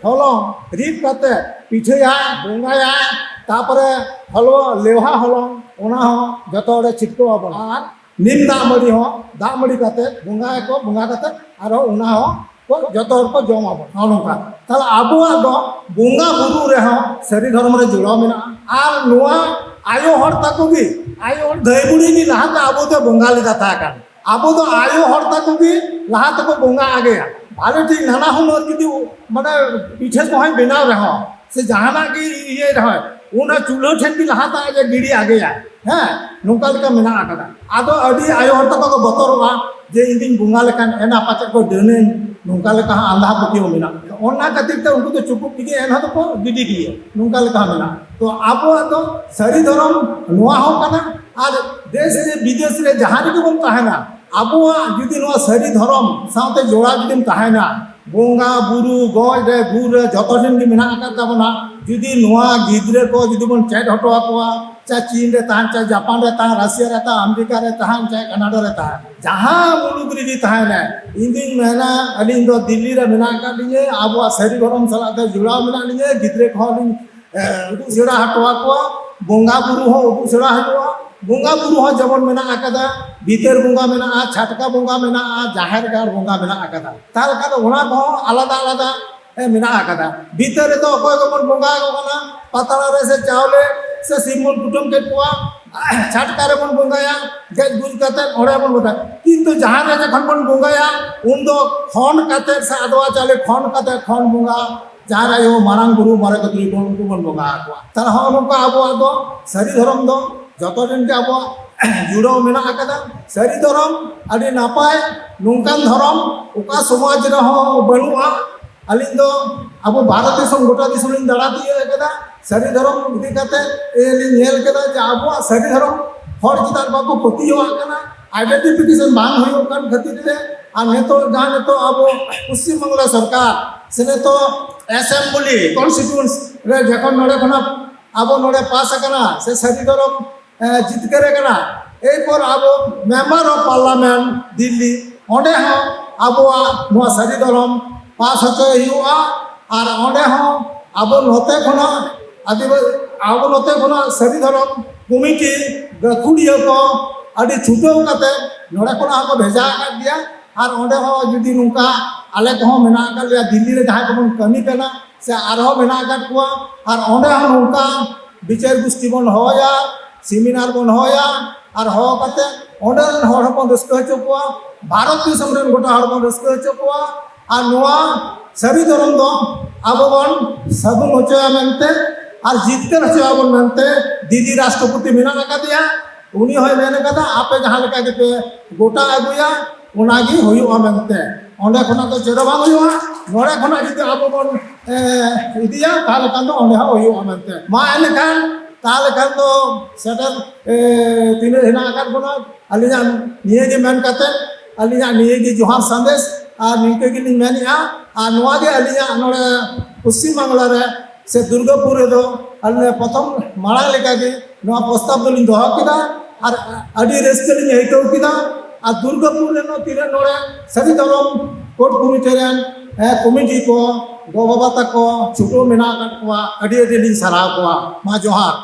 ᱦᱚᱞᱚᱝ ᱨᱤᱫ ᱠᱟᱛᱮ ᱯᱤᱴᱷᱟᱹᱭᱟᱭ, ᱵᱚᱸᱜᱟᱭᱟᱭ, ᱛᱟᱯᱚᱨᱮ ᱦᱚᱞᱚ-, ᱞᱮᱣᱦᱟ ᱦᱚᱞᱚᱝ, ᱚᱱᱟ ᱦᱚᱸ ᱡᱚᱛᱚ ᱦᱚᱲᱮ ᱪᱷᱤᱴᱠᱟᱹᱣ ᱟᱵᱚᱱᱟ᱾ ᱟᱨ ᱱᱤᱢ ᱫᱟᱜ ᱢᱟᱹᱰᱤ ᱦᱚᱸ, ᱫᱟᱜ ᱢᱟᱹᱰᱤ ᱠᱟᱛᱮ ᱵᱚᱸᱜᱟᱭᱟᱠᱚ, ᱵᱚᱸᱜᱟ ᱠᱟᱛᱮ ᱟᱨᱦᱚᱸ ᱚᱱᱟ ᱦᱚᱸ ᱠᱚ ᱡᱚᱛᱚ ᱦᱚᱲ ᱠᱚ ᱡᱚᱢ ᱟᱵᱚᱱ, ᱱᱚᱜᱼᱚ ᱱᱚᱝᱠᱟ᱾ ᱛᱟᱦᱞᱮ ᱟᱵᱚᱣᱟᱜ ᱫᱚ ᱵᱚᱸᱜᱟ ᱵᱩᱨᱩ ᱨᱮᱦᱚᱸ ᱥᱟᱹᱨᱤ ᱫᱷᱚᱨᱚᱢ ᱨᱮ ᱡᱚᱲᱟᱣ ᱢᱮᱱᱟᱜᱼᱟ᱾ ᱟᱨ ᱱᱚᱣᱟ ᱟᱭᱳ ᱦᱚᱲ ᱛᱟᱠᱚ ᱜᱮ, ᱟᱭᱳ ᱦᱚᱲ ᱫᱷᱟᱹᱭ ᱵᱩᱲᱦᱤ ᱜᱮ ᱞᱟᱦᱟᱛᱮ ᱟᱵᱚ ᱫᱚ ᱵᱚᱸᱜᱟ ᱞᱮᱠᱟ ᱛᱟᱦᱮᱸ ᱠᱟᱱᱟ᱾ ᱟᱵᱚ ᱫᱚ ᱟᱭᱳ ᱦᱚᱲ ᱛᱟᱠᱚ ᱜᱮ ᱞᱟᱦᱟ ᱛᱮᱠᱚ ᱵᱚᱸᱜᱟ ᱟᱜᱮᱭᱟ᱾ ᱵᱷᱟᱞᱮ ᱴᱷᱤᱠ ᱱᱟᱱᱟ ᱦᱩᱱᱟᱹᱨ ᱡᱩᱫᱤ ᱢᱟᱱᱮ ᱯᱤᱴᱷᱟᱹ ᱠᱚᱦᱚᱸᱭ ᱵᱮᱱᱟᱣ ᱨᱮᱦᱚᱸ, ᱥᱮ ᱡᱟᱦᱟᱱᱟᱜ ᱜᱮ ᱤᱭᱟᱹᱭ ᱨᱮᱦᱚᱸ, ᱚᱱᱟ ᱪᱩᱞᱦᱟᱹ ᱴᱷᱮᱱ ᱜᱮ ᱞᱟᱦᱟ ᱛᱮ ᱟᱡ ᱮ ᱜᱤᱰᱤ ᱟᱜᱮᱭᱟ᱾ ᱦᱮᱸ, ᱱᱚᱝᱠᱟ ᱞᱮᱠᱟ ᱢᱮᱱᱟᱜ ᱟᱠᱟᱫᱟ᱾ ᱟᱫᱚ ᱟᱹᱰᱤ ᱟᱭᱳ ᱦᱚᱲ ᱛᱟᱠᱚ ᱠᱚ ᱵᱚᱛᱚᱨᱚᱜᱼᱟ ᱡᱮ ᱤᱧ ᱫᱩᱧ ᱵᱚᱸᱜᱟ ᱞᱮᱠᱷᱟᱱ ᱮᱱᱟ ᱯᱟᱪᱮᱫ ᱠᱚ ᱰᱟᱹᱱᱟᱹᱧ, ᱱᱚᱝᱠᱟ ᱞᱮᱠᱟ ᱦᱚᱸ ᱟᱸᱫᱷᱟ ᱯᱟᱹᱛᱭᱟᱹᱣ ᱢᱮᱱᱟᱜ᱾ ᱚᱱᱟ ᱠᱷᱟᱹᱛᱤᱨ ᱛᱮ ᱩᱱᱠᱩ ᱫᱚ ᱪᱩᱯᱩᱫ ᱛᱮᱜᱮ ᱮᱱᱦᱚᱸ ᱫᱚᱠᱚ ᱜᱤᱰᱤ ᱜᱮᱭᱟ, ᱱᱚᱝᱠᱟ ᱞᱮᱠᱟ ᱦᱚᱸ ᱢᱮᱱᱟᱜᱼᱟ᱾ ᱛᱚ ᱟᱵᱚᱣᱟᱜ ᱫᱚ ᱥᱟᱹᱨᱤ ᱫᱷᱚᱨᱚᱢ ᱱᱚᱣᱟ ᱦᱚᱸ ᱠᱟᱱᱟ᱾ ᱟᱨ ᱫᱮᱥ ᱨᱮ ᱵᱤᱫᱮᱥ ᱨᱮ ᱡᱟᱦᱟᱸ ᱨᱮᱜᱮ ᱵᱚᱱ ᱛᱟᱦᱮᱱᱟ, ᱟᱵᱚᱣᱟᱜ ᱡᱩᱫᱤ ᱱᱚᱣᱟ ᱥᱟᱹᱨᱤ ᱫᱷᱚᱨᱚᱢ ᱥᱟᱶᱛᱮ ᱡᱚᱲᱟᱣ ᱡᱩᱫᱤᱢ ᱛᱟᱦᱮᱱᱟ, ᱵᱚᱸᱜᱟ ᱵᱩᱨᱩ, ᱜᱚᱡ ᱨᱮ, ᱜᱩᱨ ᱨᱮ, ᱡᱚᱛᱚ ᱴᱷᱮᱱ ᱜᱮ ᱢᱮᱱᱟᱜ ᱟᱠᱟᱫ ᱛᱟᱵᱚᱱᱟ᱾ ᱡᱩᱫᱤ ᱱᱚᱣᱟ ᱜᱤᱫᱽᱨᱟᱹ ᱠᱚ ᱡᱩᱫᱤ ᱵᱚᱱ ᱪᱮᱫ ᱦᱚᱴᱚ ᱟᱠᱚᱣᱟ, ᱪᱟᱦᱮ ᱪᱤᱱ ᱨᱮ ᱛᱟᱦᱮᱱ, ᱪᱟᱦᱮ ᱡᱟᱯᱟᱱ ᱨᱮ ᱛᱟᱦᱮᱱ, ᱨᱟᱥᱤᱭᱟ ᱨᱮ ᱛᱟᱦᱮᱱ, ᱟᱢᱮᱨᱤᱠᱟ ᱨᱮ ᱛᱟᱦᱮᱱ, ᱪᱟᱦᱮ ᱠᱟᱱᱟᱰᱟ ᱨᱮ ᱛᱟᱦᱮᱱ, ᱡᱟᱦᱟᱸ ᱢᱩᱞᱩᱠ ᱨᱮᱜᱮ ᱛᱟᱦᱮᱱᱟᱭ, ᱤᱧ ᱫᱩᱧ ᱢᱮᱱᱟ, ᱟᱹᱞᱤᱧ ᱫᱚ ᱫᱤᱞᱞᱤ ᱨᱮ ᱢᱮᱱᱟᱜ ᱟᱠᱟᱫ ᱞᱤᱧᱟᱹ, ᱟᱵᱚᱣᱟᱜ ᱥᱟᱹᱨᱤ ᱫᱷᱚᱨᱚᱢ ᱥᱟᱞᱟᱜ ᱛᱮ ᱡᱚᱲᱟᱣ ᱢᱮᱱᱟᱜ ᱞᱤᱧᱟᱹ, ᱜᱤᱫᱽᱨᱟᱹ ᱠᱚᱦᱚᱸ ᱞᱤᱧ, ᱮ, ᱩᱫᱩᱜ ᱥᱮᱬᱟ ᱦᱚᱴᱚ ᱟᱠᱚᱣᱟ, ᱵᱚᱸᱜᱟ ᱵᱩᱨᱩ ᱦᱚᱸ ᱩᱫᱩᱜ ᱥᱮᱬᱟ ᱦᱩᱭᱩᱜᱼᱟ᱾ ᱵᱚᱸᱜᱟ ᱵᱩᱨᱩ ᱦᱚᱸ ᱡᱮᱢᱚᱱ ᱢᱮᱱᱟᱜ ᱟᱠᱟᱫᱟ, ᱵᱷᱤᱛᱟᱹᱨ ᱵᱚᱸᱜᱟ ᱢᱮᱱᱟᱜᱼᱟ, ᱪᱷᱟᱴᱠᱟ ᱵᱚᱸᱜᱟ ᱢᱮᱱᱟᱜᱼᱟ, ᱡᱟᱦᱮᱨ ᱜᱟᱲ ᱵᱚᱸᱜᱟ ᱢᱮᱱᱟᱜ ᱟᱠᱟᱫᱟ᱾ ᱛᱟᱦᱞᱮ ᱠᱷᱟᱱ ᱫᱚ ᱚᱱᱟ ᱠᱚᱦᱚᱸ ᱟᱞᱟᱫᱟ ᱟᱞᱟᱫᱟ ᱦᱮᱸ, ᱢᱮᱱᱟᱜ ᱟᱠᱟᱫᱟ᱾ ᱵᱷᱤᱛᱟᱹᱨ ᱨᱮᱫᱚ ᱚᱠᱚᱭ ᱠᱚᱵᱚᱱ ᱵᱚᱸᱜᱟ ᱟᱠᱚ ᱠᱟᱱᱟ, ᱯᱟᱛᱲᱟ ᱨᱮ ᱥᱮ ᱪᱟᱣᱞᱮ, ᱥᱮ ᱥᱤᱢ ᱵᱚᱱ ᱠᱩᱴᱟᱹᱢ ᱠᱮᱫ ᱠᱚᱣᱟ, ᱪᱷᱟᱴᱠᱟ ᱨᱮᱵᱚᱱ ᱵᱚᱸᱜᱟᱭᱟ, ᱜᱮᱡ ᱜᱩᱨ ᱠᱟᱛᱮ ᱚᱸᱰᱮ ᱵᱚᱱ ᱵᱚᱸᱜᱟᱭᱟ᱾ ᱠᱤᱱᱛᱩ ᱡᱟᱦᱟᱸ ᱨᱮ ᱡᱚᱠᱷᱚᱱ ᱵᱚᱱ ᱵᱚᱸᱜᱟᱭᱟ, ᱩᱱ ᱫᱚ ᱠᱷᱚᱱ ᱠᱟᱛᱮ ᱥᱮ ᱟᱫᱣᱟ ᱪᱟᱣᱞᱮ ᱠᱷᱚᱱ ᱠᱟᱛᱮ ᱠᱷᱚᱱ ᱵᱚᱸᱜᱟ, ᱡᱟᱦᱟᱸ ᱨᱮ ᱟᱭᱳ ᱢᱟᱨᱟᱝ ᱵᱩᱨᱩ ᱢᱚᱬᱮ ᱠᱚ ᱛᱩᱨᱩᱭ ᱠᱚ ᱩᱱᱠᱩ ᱵᱚᱱ ᱵᱚᱸᱜᱟ ᱟᱠᱚᱣᱟ᱾ ᱛᱟᱦᱞᱮ ᱦᱚᱸᱜᱼᱚ ᱱᱚᱝᱠᱟ ᱟᱵᱚᱣᱟᱜ ᱫᱚ ᱥᱟᱹᱨᱤ ᱫᱷᱚᱨᱚᱢ ᱫᱚ ᱡᱚᱛᱚ ᱫᱤᱱ ᱜᱮ ᱟᱵᱚᱣᱟᱜ ᱡᱩᱲᱟᱹᱣ ᱢᱮᱱᱟᱜ ᱟᱠᱟᱫᱟ᱾ ᱥᱟᱹᱨᱤ ᱫᱷᱚᱨᱚᱢ ᱟᱹᱰᱤ ᱱᱟᱯᱟᱭ, ᱱᱚᱝᱠᱟᱱ ᱫᱷᱚᱨᱚᱢ ᱚᱠᱟ ᱥᱚᱢᱟᱡᱽ ᱨᱮᱦᱚᱸ ᱵᱟᱹᱱᱩᱜᱼᱟ᱾ ᱟᱹᱞᱤᱧ ᱫᱚ ᱟᱵᱚ ᱵᱷᱟᱨᱚᱛ ᱫᱤᱥᱚᱢ ᱜᱚᱴᱟ ᱫᱤᱥᱚᱢ ᱞᱤᱧ ᱫᱟᱬᱟ ᱛᱤᱭᱳᱜ ᱟᱠᱟᱫᱟ᱾ ᱥᱟᱹᱨᱤ ᱫᱷᱚᱨᱚᱢ ᱤᱫᱤ ᱠᱟᱛᱮ ᱞᱤᱧ ᱧᱮᱞ ᱠᱮᱫᱟ ᱡᱮ ᱟᱵᱚᱣᱟᱜ ᱥᱟᱹᱨᱤ ᱫᱷᱚᱨᱚᱢ ᱦᱚᱲ ᱪᱮᱫᱟᱜ ᱵᱟᱠᱚ ᱯᱟᱹᱛᱭᱟᱹᱣᱟᱜ ᱠᱟᱱᱟ, ᱟᱭᱰᱮᱱᱴᱤᱯᱷᱤᱠᱮᱥᱚᱱ ᱵᱟᱝ ᱦᱩᱭᱩᱜ ᱠᱟᱱ ᱠᱷᱟᱹᱛᱤᱨ ᱛᱮ᱾ ᱟᱨ ᱱᱤᱛᱚᱜ ᱡᱟᱦᱟᱸ ᱱᱤᱛᱚᱜ ᱟᱵᱚ ᱯᱚᱥᱪᱤᱢ ᱵᱟᱝᱞᱟ ᱥᱚᱨᱠᱟᱨ ᱥᱮ ᱱᱤᱛᱚᱜ ᱮᱥᱮᱢᱵᱞᱤ ᱠᱚᱱᱥᱴᱤᱴᱩᱭᱮᱱᱥᱤ ᱨᱮ ᱡᱚᱠᱷᱚᱱ ᱱᱚᱰᱮ ᱠᱷᱚᱱᱟᱜ ᱟᱵᱚ ᱱᱚᱰᱮ ᱯᱟᱥ ᱟᱠᱟᱱᱟ ᱥᱮ ᱥᱟᱹᱨᱤ ᱫᱷᱚᱨᱚᱢ ᱮ, ᱡᱤᱛᱠᱟᱹᱨ ᱟᱠᱟᱱᱟ, ᱮᱨᱯᱚᱨ ᱟᱵᱚ ᱢᱮᱢᱵᱟᱨ ᱚᱯ ᱯᱟᱨᱞᱟᱢᱮᱱᱴ ᱫᱤᱞᱞᱤ, ᱚᱸᱰᱮ ᱦᱚᱸ ᱟᱵᱚᱣᱟᱜ ᱱᱚᱣᱟ ᱥᱟᱹᱨᱤ ᱫᱷᱚᱨᱚᱢ ᱯᱟᱥ ᱦᱚᱪᱚᱭ ᱦᱩᱭᱩᱜᱼᱟ᱾ ᱟᱨ ᱚᱸᱰᱮ ᱦᱚᱸ ᱟᱵᱚ ᱱᱚᱛᱮ ᱠᱷᱚᱱᱟᱜ ᱟᱹᱫᱤᱵᱟᱹᱥᱤ, ᱟᱵᱚ ᱱᱚᱛᱮ ᱠᱷᱚᱱᱟᱜ ᱥᱟᱹᱨᱤ ᱫᱷᱚᱨᱚᱢ ᱠᱚᱢᱤᱴᱤ ᱜᱟᱹᱠᱷᱩᱲᱤᱭᱟᱹ ᱠᱚ ᱟᱹᱰᱤ ᱪᱷᱩᱴᱟᱹᱣ ᱠᱟᱛᱮ ᱱᱚᱰᱮ ᱠᱷᱚᱱᱟᱜ ᱦᱚᱸᱠᱚ ᱵᱷᱮᱡᱟ ᱟᱠᱟᱫ ᱜᱮᱭᱟ᱾ ᱟᱨ ᱚᱸᱰᱮ ᱦᱚᱸ ᱡᱩᱫᱤ ᱱᱚᱝᱠᱟ ᱟᱞᱮ ᱠᱚᱦᱚᱸ ᱢᱮᱱᱟᱜ ᱟᱠᱟᱫ ᱞᱮᱭᱟ, ᱫᱤᱞᱞᱤ ᱨᱮ ᱡᱟᱦᱟᱸᱭ ᱠᱚᱵᱚᱱ ᱠᱟᱹᱢᱤ ᱠᱟᱱᱟ ᱥᱮ ᱟᱨᱦᱚᱸ ᱢᱮᱱᱟᱜ ᱟᱠᱟᱫ ᱠᱚᱣᱟ, ᱟᱨ ᱚᱸᱰᱮ ᱦᱚᱸ ᱱᱚᱝᱠᱟ ᱵᱤᱪᱟᱹᱨ ᱜᱩᱥᱴᱤ ᱵᱚᱱ ᱦᱚᱦᱚᱭᱟ, ᱥᱮᱢᱤᱱᱟᱨ ᱵᱚᱱ ᱦᱚᱦᱚᱭᱟ, ᱟᱨ ᱦᱚᱦᱚ ᱠᱟᱛᱮ ᱚᱸᱰᱮ ᱨᱮᱱ ᱦᱚᱲ ᱦᱚᱸᱵᱚᱱ ᱨᱟᱹᱥᱠᱟᱹ ᱦᱚᱪᱚ ᱠᱚᱣᱟ, ᱵᱷᱟᱨᱚᱛ ᱫᱤᱥᱚᱢ ᱨᱮᱱ ᱜᱚᱴᱟ ᱦᱚᱲ ᱵᱚᱱ ᱨᱟᱹᱥᱠᱟᱹ ᱦᱚᱪᱚ ᱠᱚᱣᱟ᱾ ᱟᱨ ᱱᱚᱣᱟ ᱥᱟᱹᱨᱤ ᱫᱷᱚᱨᱚᱢ ᱫᱚ ᱟᱵᱚ ᱵᱚᱱ ᱥᱟᱹᱜᱩᱱ ᱦᱚᱪᱚᱭᱟ ᱢᱮᱱᱛᱮ ᱟᱨ ᱡᱤᱛᱠᱟᱹᱨ ᱦᱚᱪᱚᱭᱟᱵᱚᱱ ᱢᱮᱱᱛᱮ ᱫᱤᱞᱞᱤ ᱨᱟᱥᱴᱨᱚᱯᱚᱛᱤ ᱢᱮᱱᱟᱜ ᱟᱠᱟᱫᱮᱭᱟ᱾ ᱩᱱᱤ ᱦᱚᱸᱭ ᱢᱮᱱ ᱟᱠᱟᱫᱟ, ᱟᱯᱮ ᱡᱟᱦᱟᱸ ᱞᱮᱠᱟ ᱜᱮᱯᱮ ᱜᱚᱴᱟ ᱟᱹᱜᱩᱭᱟ, ᱚᱱᱟᱜᱮ ᱦᱩᱭᱩᱜᱼᱟ ᱢᱮᱱᱛᱮ᱾ ᱚᱸᱰᱮ ᱠᱷᱚᱱᱟᱜ ᱫᱚ ᱪᱮᱫ ᱦᱚᱸ ᱵᱟᱝ ᱦᱩᱭᱩᱜᱼᱟ᱾ ᱱᱚᱰᱮ ᱠᱷᱚᱱᱟᱜ ᱡᱩᱫᱤ ᱟᱵᱚ ᱵᱚᱱ, ᱮ, ᱤᱫᱤᱭᱟ, ᱛᱟᱦᱞᱮ ᱠᱷᱟᱱ ᱫᱚ ᱚᱸᱰᱮ ᱦᱚᱸ ᱦᱩᱭᱩᱜᱼᱟ ᱢᱮᱱᱛᱮ᱾ ᱢᱟ ᱮᱱᱠᱷᱟᱱ, ᱛᱟᱦᱞᱮ ᱠᱷᱟᱱ ᱫᱚ ᱥᱮᱴᱮᱨ, ᱮ, ᱛᱤᱱᱟᱹᱜ ᱦᱮᱱᱟᱜ ᱟᱠᱟᱫ ᱵᱚᱱᱟ, ᱟᱹᱞᱤᱧᱟᱜ ᱱᱤᱭᱟᱹ ᱜᱮ ᱢᱮᱱ ᱠᱟᱛᱮ, ᱟᱹᱞᱤᱧᱟᱜ ᱱᱤᱭᱟᱹ ᱜᱮ ᱡᱚᱦᱟᱨ ᱥᱟᱸᱫᱮᱥ, ᱟᱨ ᱱᱤᱝᱠᱟᱹ ᱜᱮᱞᱤᱧ ᱢᱮᱱᱮᱫᱼᱟ᱾ ᱟᱨ ᱱᱚᱣᱟ ᱜᱮ ᱟᱹᱞᱤᱧᱟᱜ ᱱᱚᱰᱮ ᱯᱚᱥᱪᱤᱢ ᱵᱟᱝᱞᱟ ᱨᱮ ᱥᱮ ᱫᱩᱨᱜᱟᱯᱩᱨ ᱨᱮᱫᱚ ᱟᱹᱞᱤᱧ ᱯᱨᱚᱛᱷᱚᱢ ᱢᱟᱲᱟᱝ ᱞᱮᱠᱟ ᱜᱮ ᱱᱚᱣᱟ ᱯᱨᱚᱥᱛᱟᱵ ᱫᱚᱞᱤᱧ ᱫᱚᱦᱚ ᱠᱮᱫᱟ᱾ ᱟᱨ ᱟᱹᱰᱤ ᱨᱟᱹᱥᱠᱟᱹ ᱞᱤᱧ ᱟᱹᱭᱠᱟᱹᱣ ᱠᱮᱫᱟ᱾ ᱟᱨ ᱫᱩᱨᱜᱟᱯᱩᱨ ᱨᱮᱱ ᱛᱤᱱᱟᱹᱜ ᱱᱚᱰᱮ ᱥᱟᱹᱨᱤ ᱫᱷᱚᱨᱚᱢ ᱠᱳᱰ ᱠᱚᱢᱤᱴᱤ ᱨᱮᱱ, ᱮ, ᱠᱚᱢᱤᱴᱤ ᱠᱚ, ᱜᱚ ᱵᱟᱵᱟ ᱛᱟᱠᱚ ᱪᱷᱩᱴᱟᱹᱣ ᱢᱮᱱᱟᱜ ᱟᱠᱟᱫ ᱠᱚᱣᱟ, ᱟᱹᱰᱤ ᱟᱹᱰᱤ ᱞᱤᱧ ᱥᱟᱨᱦᱟᱣ ᱠᱚᱣᱟ᱾ ᱢᱟ ᱡᱚᱦᱟᱨ᱾